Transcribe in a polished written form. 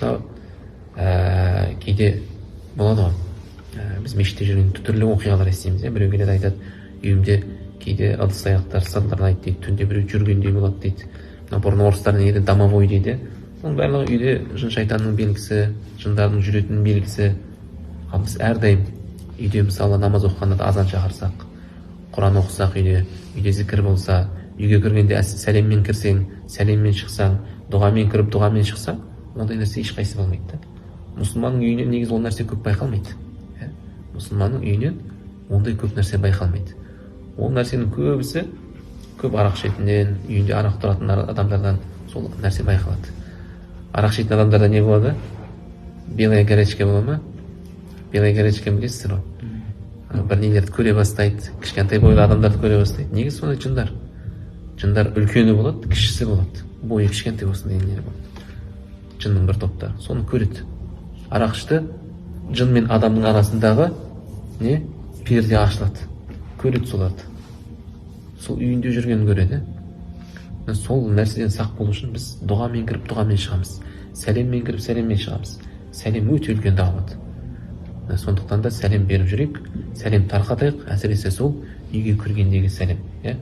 Мынау кейде болады ғой, біз мешітте жүргенде түрлі оқиғалар естиміз, иә. Біреу келеді, айтады: «Үйімде кейде ыдыс аяқтар сылдырлайды», – дейді, «түнде біреу жүргендей болады», – дейді. Мына бұрын орыстар не еді, домовой дейді. Оның барлығы үйде жын шайтанның белгісі, жындардың жүретінінің белгісі. Ал біз әрдайым үйде, мысалы, намаз оқығанда да азан шақырсақ, құран оқысақ, үйде зікір болса, үйге кіргенде сәлеммен кірсең, сәлеммен шықсаң, дұғамен кіріп, дұғамен шықсаң, ондай нәрсе ешқайсысы болмайды да. Мұсылманның үйінен негізі ол нәрсе көп байқалмайды, иә. Мұсылманның үйінен ондай көп нәрсе байқалмайды. Ол нәрсенің көбісі көп арақ ішетіннен, үйінде арақ тұратын адамдардан сол нәрсе байқалады. Арақ ішетін адамдарда не болады? Белая горячка бола ма? Белая горячка, білесіздер ғой, бір нелерді көре бастайды, кішкентай бойлы адамдарды көре бастайды. Негізі сондай жындар. Жындар үлкені болады, кішісі болады, бойы кішкентай осындай нелер болады. Жынның бір топтары соны көреді. Арақ ішті, жын мен адамның арасындағы не перде ашылады, көреді соларды, сол үйінде жүргенін көреді. Сол нәрседен сақ болу үшін біз дұғамен кіріп, дұғамен шығамыз, сәлеммен кіріп, сәлеммен шығамыз. Сәлем өте үлкен дағуат. Сондықтан да сәлем беріп жүрейік, сәлем тарқатайық, әсіресе сол үйге кіргендегі сәлем, иә.